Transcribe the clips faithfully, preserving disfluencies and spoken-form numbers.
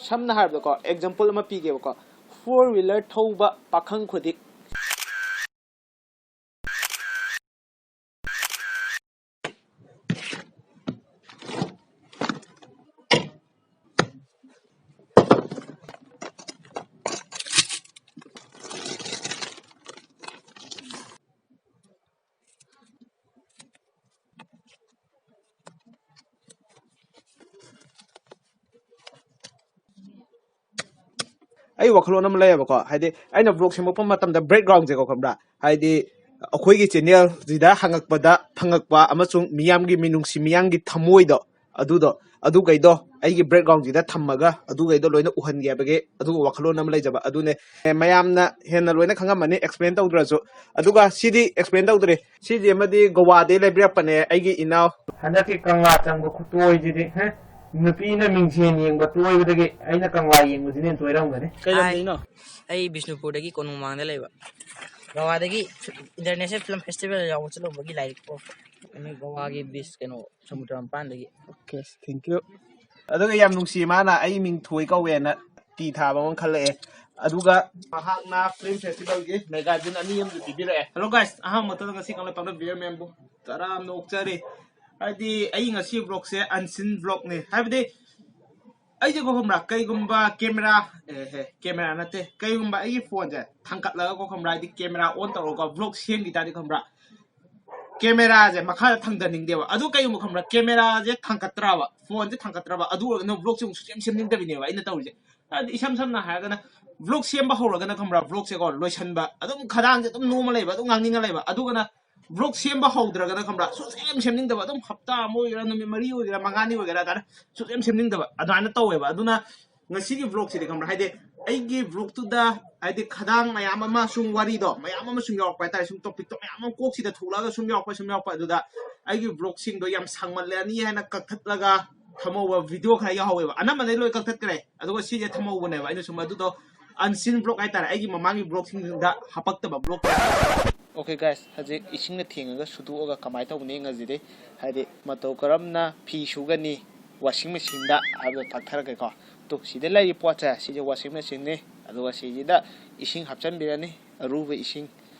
ꯁꯝꯅ ꯍꯥꯏꯔꯕꯗꯀꯣ, ꯑꯦꯛꯖꯥꯝꯄꯜ ꯑꯃ ꯄꯤꯒꯦꯕꯀꯣ, four wheeler ꯊꯧꯕ ꯄꯥꯈꯪ ꯈꯨꯗꯤꯡ꯫ ꯑꯩ ꯋꯥꯈꯜꯂꯣꯟ ꯑꯃ ꯂꯩꯌꯦꯕꯀꯣ, ꯍꯥꯏꯗꯤ ꯑꯩꯅ ꯕ꯭ꯂꯣꯒ ꯁꯦꯝꯃꯛꯄ ꯃꯇꯝꯗ ꯕꯦꯛꯒ꯭ꯔꯥꯎꯟꯁꯦꯀꯣ, ꯈꯪꯕ꯭ꯔꯥ? ꯍꯥꯏꯗꯤ ꯑꯩꯈꯣꯏꯒꯤ ꯆꯦꯅꯦꯜꯁꯤꯗ ꯍꯪꯉꯛꯄꯗ ꯐꯪꯉꯛꯄ ꯑꯃꯁꯨꯡ ꯃꯤꯌꯥꯝꯒꯤ ꯃꯤꯅꯨꯡꯁꯤ, ꯃꯤꯌꯥꯝꯒꯤ ꯊꯃꯣꯏꯗꯣ, ꯑꯗꯨꯗꯣ, ꯑꯗꯨꯈꯩꯗꯣ ꯑꯩꯒꯤ ꯕꯦꯛꯒ꯭ꯔꯥꯎꯟꯁꯤꯗ ꯊꯝꯃꯒ ꯑꯗꯨꯈꯩꯗꯣ ꯂꯣꯏꯅ ꯎꯍꯟꯒꯦ ꯍꯥꯏꯕꯒꯤ ꯑꯗꯨꯒ ꯋꯥꯈꯜꯂꯣꯟ ꯑꯃ ꯂꯩꯖꯕ ꯑꯗꯨꯅꯦ꯫ ꯑꯦ, ꯃꯌꯥꯝꯅ ꯍꯦꯟꯅ ꯂꯣꯏꯅ ꯈꯪꯉꯝꯃꯅꯤ, ꯑꯦꯛꯁꯄ꯭ꯂꯦꯟ ꯇꯧꯗ꯭ꯔꯁꯨ꯫ ꯑꯗꯨꯒ ꯁꯤꯗꯤ ꯑꯦꯛꯁꯄ꯭ꯂꯦꯟ ꯇꯧꯗ꯭ꯔꯤ꯫ ꯁꯤꯁꯦ ꯑꯃꯗꯤ ꯒꯣꯋꯥꯗꯩ ꯂꯩꯕꯤꯔꯛꯄꯅꯦ ꯑꯩꯒꯤ ꯏꯅꯥꯎ꯫ ꯍꯟꯗꯛꯀꯤ ꯀꯪꯂꯥ ꯆꯪꯕ ꯈꯨꯠꯇꯣꯏꯁꯤꯗꯤ, ꯍꯦ, ꯅꯨꯄꯤꯅ ꯃꯤꯡꯁꯦꯟ ꯌꯦꯡꯕ ꯇꯣꯏꯕꯗꯒꯤ ꯑꯩꯅ ꯀꯪꯂꯥ ꯌꯦꯡꯕꯁꯤꯅ ꯍꯦꯟꯅ ꯇꯣꯏꯔꯝꯒꯅꯤ꯫ ꯀꯩ ꯂꯝꯗꯩꯅꯣ? ꯑꯩ ꯕꯤꯁꯅꯨꯄꯨꯔꯗꯒꯤ ꯀꯣꯅꯨꯡꯃꯥꯡꯗ ꯂꯩꯕ꯫ ꯒꯋꯥꯗꯒꯤ ꯏꯟꯇꯔꯅꯦꯁꯅꯦꯜ ꯐꯤꯂꯝ ꯐꯦꯁꯇꯤꯚꯦꯜ ꯌꯥꯎꯕ ꯆꯠꯂꯨꯕꯒꯤ ꯂꯥꯏꯔꯤꯛ ꯄꯣꯛꯄ꯫ ꯑꯩꯅ ꯒꯋꯥꯒꯤ ꯕꯤꯁ, ꯀꯩꯅꯣ, ꯁꯃꯨꯗ꯭ꯔ ꯃꯄꯥꯟꯗꯒꯤ꯫ Okay, thank you. ꯑꯗꯨꯒ ꯌꯥꯝ ꯅꯨꯡꯁꯤ, ꯃꯥꯅ ꯑꯩ ꯃꯤꯡ ꯊꯣꯏ ꯀꯧꯋꯦꯅ ꯇꯤ ꯊꯥꯕ ꯑꯃ ꯈꯜꯂꯛꯑꯦ꯫ ꯑꯗꯨꯒ ꯃꯍꯥꯛꯅ ꯐꯤꯂꯝ ꯐꯦꯁꯇꯤꯚꯦꯜꯒꯤ ꯃꯦꯒꯥꯖꯤꯟ ꯑꯅꯤ ꯑꯃꯁꯨ ꯄꯤꯕꯤꯔꯛꯑꯦ꯫ Hello guys, ꯑꯍꯥꯟꯕ ꯃꯛꯇꯗ ꯉꯁꯤ ꯀꯪꯂꯩꯄꯥꯛꯅ ꯚꯤꯌꯔ ꯃꯌꯥꯝꯕꯨ ꯇꯔꯥꯝꯅ ꯑꯣꯛꯆꯔꯤ꯫ ꯍꯥꯏꯗꯤ ꯑꯩ ꯉꯁꯤ ꯕ꯭ꯂꯣꯒꯁꯦ ꯑꯟꯁꯤꯟ ꯕ꯭ꯂꯣꯒꯅꯤ꯫ ꯍꯥꯏꯕꯗꯤ ꯑꯩꯁꯦꯀꯣ, ꯈꯪꯕ꯭ꯔꯥ, ꯀꯩꯒꯨꯝꯕ ꯀꯦꯃꯦꯔꯥ, ꯑꯦ, ꯍꯦ, ꯀꯦꯃꯦꯔꯥ ꯅꯠꯇꯦ, ꯀꯩꯒꯨꯝꯕ ꯑꯩꯒꯤ ꯐꯣꯟꯁꯦ ꯊꯥꯡꯒꯠꯂꯒꯀꯣ, ꯈꯪꯕ꯭ꯔꯥ, ꯍꯥꯏꯗꯤ ꯀꯦꯃꯦꯔꯥ ꯑꯣꯟ ꯇꯧꯔꯒ ꯕ꯭ꯂꯣꯒ ꯁꯦꯝꯈꯤ ꯇꯥꯔꯗꯤ, ꯈꯪꯕ꯭ꯔꯥ, ꯀꯦꯃꯦꯔꯥꯁꯦ ꯃꯈꯥꯗ ꯊꯥꯡꯗꯅꯤꯡꯗꯦꯕ꯫ ꯑꯗꯨ ꯀꯩꯒꯨꯝꯕ, ꯈꯪꯕ꯭ꯔꯥ, ꯀꯦꯃꯦꯔꯥꯁꯦ ꯊꯥꯡꯒꯠꯇ꯭ꯔꯕ, ꯐꯣꯟꯁꯦ ꯊꯥꯡꯒꯠꯇ꯭ꯔꯕ, ꯑꯗꯨ ꯑꯣꯏꯔꯒꯅ ꯕ꯭ꯂꯣꯒꯁꯦ ꯑꯃꯨꯛ ꯁꯨꯛꯁꯦꯝ ꯁꯦꯝꯅꯤꯡꯗꯕꯤꯅꯦꯕ ꯑꯩꯅ ꯇꯧꯔꯤꯁꯦ꯫ ꯍꯥꯏꯗꯤ ꯏꯁꯝ ꯁꯝꯅ ꯍꯥꯏꯔꯒꯅ ꯕ꯭ꯂꯣꯒ ꯁꯦꯝꯕ ꯍꯧꯔꯒꯅ, ꯈꯪꯕ꯭ꯔꯥ, ꯕ꯭ꯂꯣꯒꯁꯦꯀꯣ ꯂꯣꯏꯁꯟꯕ, ꯑꯗꯨꯝ ꯈꯗꯥꯡꯁꯦ ꯑꯗꯨꯝ ꯅꯣꯝꯃ ꯂꯩꯕ, ꯑꯗꯨꯝ ꯉꯥꯡꯅꯤꯡꯉ ꯂꯩꯕ꯫ ꯑꯗꯨꯒꯅ ꯕ꯭ꯂꯣꯒ ꯁꯦꯝꯕ ꯍꯧꯗ꯭ꯔꯒꯅ, ꯈꯪꯕ꯭ꯔꯥ, ꯁꯨꯛꯁꯦꯝ ꯁꯦꯝꯅꯤꯡꯗꯕ, ꯑꯗꯨꯝ ꯍꯞꯇꯥ ꯑꯃ ꯑꯣꯏꯒꯦꯔꯥ, ꯅꯨꯃꯤꯠ ꯃꯔꯤ ꯑꯣꯏꯒꯦꯔꯥ, ꯇꯥꯔꯦ, ꯁꯨꯛꯁꯦꯝ ꯁꯦꯝꯅꯤꯡꯗꯕ, ꯑꯗꯨꯃꯥꯏꯅ ꯇꯧꯋꯦꯕ꯫ ꯑꯗꯨꯅ ꯉꯁꯤꯒꯤ ꯕ꯭ꯂꯣꯒꯁꯤꯗꯤ, ꯈꯪꯕ꯭ꯔꯥ, ꯍꯥꯏꯗꯤ ꯑꯩꯒꯤ ꯕ꯭ꯂꯣꯒꯇꯨꯗ, ꯍꯥꯏꯗꯤ ꯈꯗꯥꯡ ꯃꯌꯥꯝ ꯑꯃ, ꯁꯨꯝ ꯋꯥꯔꯤꯗꯣ ꯃꯌꯥꯝ ꯑꯃ ꯁꯨꯝ ꯌꯥꯎꯔꯛꯄ ꯍꯥꯏꯇꯥꯔꯦ, ꯁꯨꯝ ꯇꯣꯄꯤꯛꯇꯣ ꯃꯌꯥꯝ ꯑꯃ ꯀꯣꯛꯁꯤꯗ ꯊꯣꯛꯂꯛꯑꯒ ꯁꯨꯝ ꯌꯥꯎꯔꯛꯄ, ꯁꯨꯝ ꯌꯥꯎꯔꯛꯄ, ꯑꯗꯨꯗ ꯑꯩꯒꯤ ꯕ꯭ꯂꯣꯒꯁꯤꯡꯗꯣ ꯌꯥꯝ ꯁꯥꯡꯃꯜꯂꯅꯤ ꯍꯥꯏꯅ ꯀꯛꯊꯠꯂꯒ ꯊꯝꯍꯧꯕ ꯚꯤꯗꯤꯑꯣ ꯈꯔ ꯌꯥꯎꯍꯧꯋꯦꯕ꯫ ꯑꯅꯝꯕꯅ ꯂꯣꯏ ꯀꯛꯊꯠꯈ꯭ꯔꯦ, ꯑꯗꯨꯒ ꯁꯤꯁꯦ ꯊꯝꯍꯧꯕꯅꯦꯕ꯫ ꯑꯩꯅ ꯁꯨꯝ ꯑꯗꯨꯗꯣ ꯑꯟꯁꯤꯟ ꯕ꯭ꯂꯣꯒ ꯍꯥꯏꯇꯥꯔꯦ, ꯑꯩꯒꯤ ꯃꯃꯥꯡꯒꯤ ꯕ꯭ꯂꯣꯒꯁꯤꯡꯗ ꯍꯥꯄꯛꯇꯕ ꯕ꯭ꯂꯣꯒ꯫ Okay guys, ꯍꯧꯖꯤꯛ ꯏꯁꯤꯡꯅ ꯊꯦꯡꯉꯒ ꯁꯨꯗꯣꯛꯑꯒ ꯀꯃꯥꯏꯅ ꯇꯧꯕꯅꯤ ꯌꯦꯡꯉꯁꯤꯗꯤ꯫ ꯍꯥꯏꯗꯤ ꯃꯇꯧ ꯀꯔꯝꯅ ꯐꯤ ꯁꯨꯒꯅꯤ, ꯋꯥꯁꯤꯡ ꯃꯦꯆꯤꯟꯗ ꯍꯥꯏꯕꯗꯣ ꯇꯥꯛꯊꯔꯛꯀꯦꯀꯣ꯫ ꯇꯨ, ꯁꯤꯗ ꯂꯩꯔꯤ ꯄꯣꯠꯁꯦ, ꯁꯤꯁꯦ ꯋꯥꯁꯤꯡ ꯃꯦꯆꯤꯟꯅꯤ꯫ ꯑꯗꯨꯒ ꯁꯤꯁꯤꯗ ꯏꯁꯤꯡ ꯍꯥꯞꯆꯤꯟꯕꯤꯔꯅꯤ, ꯑꯔꯨꯕ ꯏꯁꯤꯡ꯫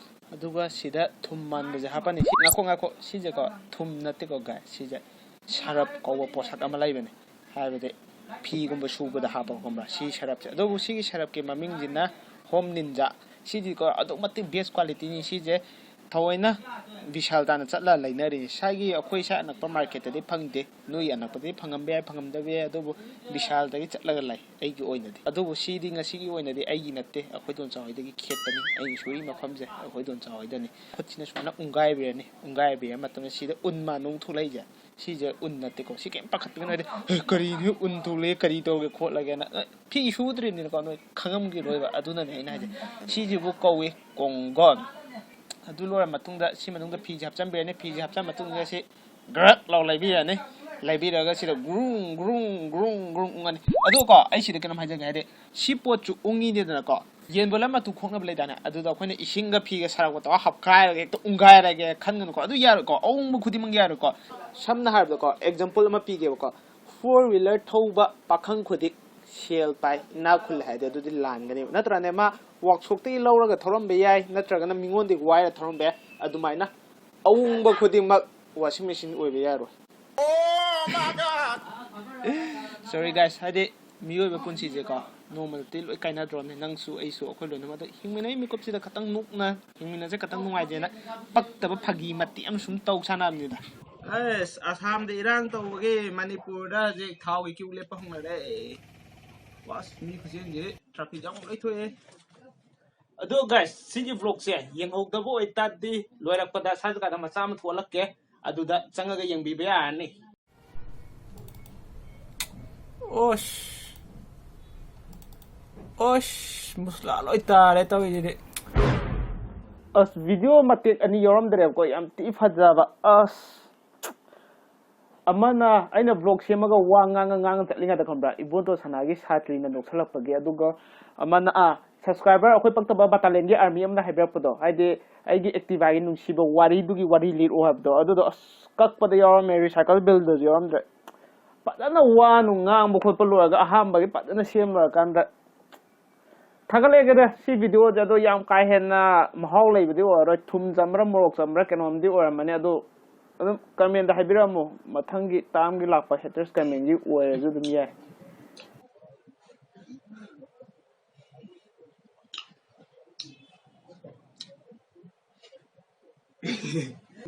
ꯑꯗꯨꯒ ꯁꯤꯗ ꯊꯨꯝ ꯃꯥꯟꯕꯁꯦ ꯍꯥꯞꯄꯅꯤ꯫ ꯁꯤ, ꯉꯥꯏꯈꯣ, ꯉꯥꯏꯈꯣ, ꯁꯤꯁꯦꯀꯣ, ꯊꯨꯝ ꯅꯠꯇꯦꯀꯣ guys, ꯁꯤꯁꯦ ꯁꯔꯞ ꯀꯧꯕ ꯄꯣꯠꯁꯛ ꯑꯃ ꯂꯩꯕꯅꯦ꯫ ꯍꯥꯏꯕꯗꯤ ꯐꯤꯒꯨꯝꯕ ꯁꯨꯕꯗ ꯍꯥꯞꯄ, ꯈꯪꯕ꯭ꯔꯥ? ꯁꯤ ꯁꯔꯞꯁꯦ꯫ ꯑꯗꯨꯕꯨ ꯁꯤꯒꯤ ꯁꯔꯞꯀꯤ ꯃꯃꯤꯡꯁꯤꯅ ꯍꯣꯝ ꯅꯤꯟꯖꯥ꯫ ꯁꯤꯗꯤꯀꯣ ꯑꯗꯨꯛ ꯃꯇꯤꯛ best qualityꯅꯤ꯫ ꯁꯤꯁꯦ ꯊꯑꯣꯏꯅ ꯕꯤꯁꯥꯜ ꯇꯥꯅ ꯆꯠꯂ ꯂꯩꯅꯔꯤꯅꯤ꯫ ꯁ꯭ꯋꯥꯏꯒꯤ ꯑꯩꯈꯣꯏ ꯁ꯭ꯋꯥꯏ ꯑꯅꯛꯄ ꯃꯥꯔꯀꯦꯠꯇꯗꯤ ꯐꯪꯗꯦ꯫ ꯅꯣꯏ ꯑꯅꯛꯄꯗꯗꯤ ꯐꯪꯉꯝꯕ ꯌꯥꯏ, ꯐꯪꯉꯝꯗꯕ ꯌꯥꯏ, ꯑꯗꯨꯕꯨ ꯕꯤꯁꯥꯜꯗꯒꯤ ꯆꯠꯂꯒ ꯂꯩ ꯑꯩꯒꯤ ꯑꯣꯏꯅꯗꯤ꯫ ꯑꯗꯨꯕꯨ ꯁꯤꯗꯤ ꯉꯁꯤꯒꯤ ꯑꯣꯏꯅꯗꯤ ꯑꯩꯒꯤ ꯅꯠꯇꯦ, ꯑꯩꯈꯣꯏ ꯗꯣꯟꯆꯥ ꯍꯣꯏꯗꯒꯤ ꯈꯦꯠꯄꯅꯤ꯫ ꯑꯩꯅ ꯁꯨꯔꯤ ꯃꯐꯝꯁꯦ ꯑꯩꯈꯣꯏ ꯗꯣꯟꯆꯥ ꯍꯣꯏꯗꯅꯤ꯫ ꯈꯨꯠꯁꯤꯅ ꯁꯨꯃꯥꯏꯅ ꯎꯪꯒꯥꯏꯕꯤꯔꯅꯤ꯫ ꯎꯪꯒꯥꯏꯕꯤꯔ ꯃꯇꯝꯗ ꯁꯤꯗ ꯎꯟ ꯃꯥꯟꯕ ꯑꯃ ꯊꯣꯛꯂꯛꯏꯁꯦ, ꯁꯤꯁꯦ ꯎꯟ ꯅꯠꯇꯦꯀꯣ꯫ ꯁꯤ ꯀꯩꯝ ꯄꯥꯈꯠꯄꯤꯒꯅꯨ꯫ ꯍꯥꯏꯗꯤ, "ꯑꯦ, ꯀꯔꯤꯅꯣ ꯎꯟ ꯊꯣꯛꯂꯛꯑꯦ, ꯀꯔꯤ ꯇꯧꯔꯒꯦ ꯈꯣꯠꯂꯒꯦꯅ"? ꯑꯦ, ꯐꯤ ꯁꯨꯗ꯭ꯔꯤꯕꯅꯤꯅꯀꯣ, ꯅꯣꯏ ꯈꯪꯉꯝꯈꯤꯔꯣꯏꯕ꯫ ꯑꯗꯨꯅꯅꯦ ꯑꯩꯅ ꯍꯥꯏꯁꯦ꯫ ꯁꯤꯁꯤꯕꯨ ꯀꯧꯏ ꯀꯣꯡꯒꯣꯟ꯫ ꯑꯗꯨ ꯂꯣꯏꯔ ꯃꯇꯨꯡꯗ ꯁꯤ ꯃꯅꯨꯡꯗ ꯐꯤꯁꯦ ꯍꯥꯞꯆꯤꯟꯕꯤꯔꯅꯤ꯫ ꯐꯤꯁꯦ ꯍꯥꯞꯆꯤꯟ ꯃꯇꯨꯡꯗ ꯁꯤ ꯒ꯭ꯔꯛ ꯂꯥꯎ ꯂꯩꯕꯤꯔꯅꯤ꯫ ꯂꯩꯕꯤꯔꯒ ꯁꯤꯗ ꯒ꯭ꯔꯨꯡ ꯒ꯭ꯔꯨꯡ ꯒ꯭ꯔꯨꯡ ꯒ꯭ꯔꯨꯡ ꯎꯪꯉꯅꯤ꯫ ꯑꯗꯣꯀꯣ, ꯑꯩ ꯁꯤꯗ ꯀꯩꯅꯣꯝ ꯍꯥꯏꯖꯒꯦ꯫ ꯍꯥꯏꯗꯤ, ꯁꯤ ꯄꯣꯠꯁꯨ ꯎꯪꯉꯤꯗꯅꯀꯣ, ꯌꯦꯟ ꯕꯣꯏꯂꯔ ꯃꯇꯨ ꯈꯣꯛꯅꯕ ꯂꯩꯗꯥꯏꯅꯦ? ꯑꯗꯨꯗ ꯑꯩꯈꯣꯏꯅ ꯏꯁꯤꯡꯒ ꯐꯤꯒ ꯁꯥꯔꯛꯄ ꯇꯧꯔꯒ ꯍꯥꯞꯈꯥꯏꯔꯒ ꯍꯦꯛꯇ ꯎꯪꯒꯥꯏꯔꯒꯦ ꯈꯟꯒꯅꯨꯀꯣ꯫ ꯑꯗꯨ ꯌꯥꯔꯣꯏꯀꯣ꯫ ꯑꯎꯪꯕ ꯈꯨꯗꯤꯡꯃꯛ ꯌꯥꯔꯣꯏꯀꯣ꯫ ꯁꯝꯅ ꯍꯥꯏꯔꯕꯗꯀꯣ, ꯑꯦꯛꯖꯥꯝꯄꯜ ꯑꯃ ꯄꯤꯒꯦꯕꯀꯣ꯫ ꯐꯣꯔ ꯋꯤꯂꯔ ꯊꯧꯕ ꯄꯥꯈꯪ ꯈꯨꯗꯤꯡ ꯁꯦꯜ ꯄꯥꯏ, ꯏꯅꯥꯛ ꯈꯨꯜꯂꯦ ꯍꯥꯏꯗꯤ ꯑꯗꯨꯗꯤ ꯂꯥꯟꯒꯅꯦꯕ, ꯅꯠꯇ꯭ꯔꯅꯦ? ꯃꯥ ꯋꯥꯛꯁꯣꯞꯇꯒꯤ ꯂꯧꯔꯒ ꯊꯧꯔꯝꯕ ꯌꯥꯏ, ꯅꯠꯇ꯭ꯔꯒꯅ ꯃꯤꯉꯣꯟꯗꯒꯤ ꯋꯥꯏꯔ ꯊꯧꯔꯝꯕ ꯌꯥꯏ꯫ ꯑꯗꯨꯃꯥꯏꯅ ꯑꯎꯪꯕ ꯈꯨꯗꯤꯡꯃꯛ ꯋꯥꯁꯤꯡ ꯃꯦꯆꯤꯟ ꯑꯣꯏꯕ ꯌꯥꯔꯣꯏ꯫ Sorry guys, ꯍꯥꯏꯗꯤ ꯃꯤꯑꯣꯏꯕ ꯄꯨꯟꯁꯤꯁꯦꯀꯣ, ꯅꯣꯡꯃꯗꯤ ꯂꯣꯏ ꯀꯥꯏꯅꯗ꯭ꯔꯣꯅꯦ꯫ ꯅꯪꯁꯨ ꯑꯩꯁꯨ, ꯑꯩꯈꯣꯏ ꯂꯣꯏꯅꯃꯛ꯫ ꯑꯗꯣ ꯍꯤꯡꯃꯤꯟꯅꯩ ꯃꯤꯀꯨꯞꯁꯤꯗ ꯈꯇꯪ ꯅꯣꯛꯅ ꯍꯤꯡꯃꯤꯟꯅꯁꯦ, ꯈꯇꯪ ꯅꯨꯡꯉꯥꯏꯖꯦꯅ ꯄꯛꯇꯕ ꯐꯥꯒꯤ ꯃꯇꯦꯛ ꯑꯃ ꯁꯨꯝ ꯇꯧ ꯁꯥꯟꯅꯕꯅꯤꯗ꯫ ꯑꯁ, ꯑꯁꯥꯝꯗ ꯏꯔꯥꯡ ꯇꯧꯕꯒꯤ ꯃꯅꯤꯄꯨꯔꯗ ꯍꯧꯖꯤꯛ ꯊꯥꯎꯒꯤ ꯀ꯭ꯌꯨ ꯂꯦꯞꯄ ꯍꯧꯅꯔꯦ꯫ ꯑꯁ, ꯃꯤ ꯈꯨꯆꯦꯟꯁꯦ, ꯇ꯭ꯔꯥꯐꯤꯛ ꯖꯥꯝ ꯂꯣꯏ ꯊꯣꯛꯑꯦ꯫ ꯑꯗꯣ guys, ꯁꯤꯒꯤ vlogꯁꯦ ꯌꯦꯡꯍꯧꯗꯕ ꯑꯣꯏꯇꯥꯔꯗꯤ ꯂꯣꯏꯔꯛꯄꯗ ꯁ꯭ꯋꯥꯏ ꯖꯒꯥꯗ ꯃꯆꯥ ꯑꯃ ꯊꯣꯛꯍꯜꯂꯛꯀꯦ, ꯑꯗꯨꯗ ꯆꯪꯉꯒ ꯌꯦꯡꯕꯤꯕ ꯌꯥꯔꯅꯤ꯫ ꯑꯣꯁ, ꯑꯣꯁ, ꯃꯨꯁꯂꯥ ꯂꯣꯏ ꯇꯥꯔꯦ ꯇꯧꯔꯤꯁꯤꯗꯤ꯫ ꯑꯁ, video ꯃꯇꯦꯛ ꯑꯅꯤ ꯌꯥꯎꯔꯝꯗ꯭ꯔꯦꯕꯀꯣ, ꯌꯥꯝ ꯊꯤ ꯐꯖꯕ꯫ ꯑꯁ, ꯑꯃꯅ ꯑꯩꯅ vlog ꯁꯦꯝꯃꯒ ꯋꯥ ꯉꯥꯡꯉ ꯉꯥꯡꯉ ꯆꯠꯂꯤꯉꯩꯗ, ꯈꯪꯕ꯭ꯔꯥ, ꯏꯕꯣꯇꯣꯟ ꯁꯅꯥꯒꯤ ꯁꯥꯇ꯭ꯔꯤꯅ ꯅꯣꯛꯁꯜꯂꯛꯄꯒꯤ꯫ ꯑꯗꯨꯒ ꯑꯃꯅ, ꯑꯥ, subscriber ꯑꯩꯈꯣꯏ ꯄꯛꯇꯕ battalionꯒꯤ army ꯑꯃꯅ ꯍꯥꯏꯕꯤꯔꯛꯄꯗꯣ, ꯍꯥꯏꯗꯤ ꯑꯩꯒꯤ Activaꯒꯤ ꯅꯨꯡꯁꯤꯕ ꯋꯥꯔꯤꯗꯨꯒꯤ ꯋꯥꯔꯤ ꯂꯤꯔꯛꯑꯣ ꯍꯥꯏꯕꯗꯣ, ꯑꯗꯨꯗꯣ ꯑꯁ ꯀꯛꯄꯗ ꯌꯥꯎꯔꯝꯃꯦ, recycle binꯗꯁꯨ ꯌꯥꯎꯔꯝꯗ꯭ꯔꯦ꯫ ꯐꯖꯅ ꯋꯥ ꯅꯨꯡ ꯉꯥꯡꯕ ꯈꯣꯠꯄ ꯂꯣꯏꯔꯒ ꯑꯍꯥꯟꯕꯒꯤ ꯐꯖꯅ ꯁꯦꯝ ꯂꯣꯏꯔꯀꯥꯟꯗ ꯊꯥꯒꯠꯂꯛꯑꯒꯦꯗ꯫ ꯁꯤ ꯚꯤꯗꯤꯑꯣꯁꯦ ꯑꯗꯣ ꯌꯥꯝ ꯀꯥ ꯍꯦꯟꯅ ꯃꯍꯥꯎ ꯂꯩꯕꯗꯤ ꯑꯣꯏꯔꯔꯣꯏ꯫ ꯊꯨꯝ ꯆꯝꯕ꯭ꯔꯥ, ꯃꯣꯔꯣꯛ ꯆꯝꯕ꯭ꯔꯥ, ꯀꯩꯅꯣꯝꯗꯤ ꯑꯣꯏꯔꯝꯃꯅꯤ꯫ ꯑꯗꯣ ꯑꯗꯨꯝ ꯀꯃꯦꯟꯗ ꯍꯥꯏꯕꯤꯔꯝꯃꯣ, ꯃꯊꯪꯒꯤ ꯇꯥꯝꯒꯤ ꯂꯥꯛꯄ ꯍꯦꯇꯔꯁ ꯀꯃꯦꯟꯒꯤ ꯑꯣꯏꯔꯁꯨ ꯑꯗꯨꯝ ꯌꯥꯏ꯫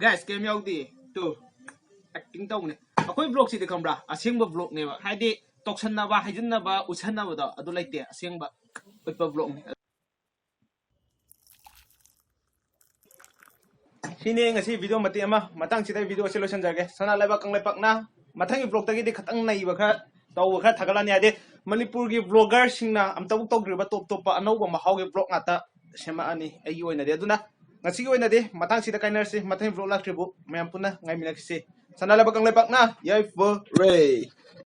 Guys, ꯀꯩꯝ ꯌꯥꯎꯗꯦ꯫ ꯇꯨ, ꯑꯦꯛꯇꯤꯡ ꯇꯧꯕꯅꯦ꯫ ꯑꯩꯈꯣꯏ ꯕ꯭ꯂꯣꯛꯁꯤꯗꯤ ꯈꯪꯕ꯭ꯔꯥ? ꯑꯁꯦꯡꯕ ꯕ꯭ꯂꯣꯛꯅꯦꯕ꯫ ꯍꯥꯏꯗꯤ ꯇꯧꯁꯟꯅꯕ, ꯍꯥꯏꯖꯤꯟꯅꯕ, ꯎꯠꯁꯟꯅꯕꯗꯣ ꯑꯗꯨ ꯂꯩꯇꯦ꯫ ꯑꯁꯦꯡꯕ ꯎꯠꯄ ꯕ꯭ꯂꯣꯛꯅꯦ꯫ ꯁꯤꯅꯦ ꯉꯁꯤ ꯚꯤꯗꯤꯑꯣ ꯃꯇꯦꯛ ꯑꯃ꯫ ꯃꯇꯥꯡꯁꯤꯗ ꯚꯤꯗꯤꯑꯣ ꯑꯁꯤ ꯂꯣꯏꯁꯤꯟꯖꯔꯒꯦ꯫ ꯁꯅꯥ ꯂꯩꯕꯥꯛ ꯀꯪꯂꯩꯄꯥꯛꯅ ꯃꯊꯪꯒꯤ ꯕ꯭ꯂꯣꯛꯇꯒꯤꯗꯤ ꯈꯇꯪ ꯅꯩꯕ ꯈꯔ, ꯇꯧꯕ ꯈꯔ ꯊꯥꯒꯠꯂꯛꯑꯅꯤ꯫ ꯍꯥꯏꯗꯤ ꯃꯅꯤꯄꯨꯔꯒꯤ ꯕ꯭ꯂꯣꯒꯔꯁꯤꯡꯅ ꯑꯝꯇꯕꯨ ꯇꯧꯗ꯭ꯔꯤꯕ ꯇꯣꯞ ꯇꯣꯞꯄ ꯑꯅꯧꯕ ꯃꯍꯥꯎꯒꯤ ꯕ꯭ꯂꯣꯛ ꯉꯥꯛꯇ ꯁꯦꯝꯃꯛꯑꯅꯤ ꯑꯩꯒꯤ ꯑꯣꯏꯅꯗꯤ꯫ ꯑꯗꯨꯅ ꯉꯁꯤꯒꯤ ꯑꯣꯏꯅꯗꯤ ꯃꯇꯥꯡꯁꯤꯗ ꯀꯥꯏꯅꯔꯁꯤ꯫ ꯃꯊꯪꯒꯤ ꯕ꯭ꯂꯣꯛ ꯂꯥꯛꯇ꯭ꯔꯤꯕꯨ ꯃꯌꯥꯝ ꯄꯨꯟꯅ ꯉꯥꯏꯃꯤꯟꯅꯈꯤꯁꯤ꯫ ꯁꯅꯥ ꯂꯩꯕꯥꯛ ꯀꯪꯂꯩꯄꯥꯛꯅ ꯌꯥꯏꯐꯔꯦ꯫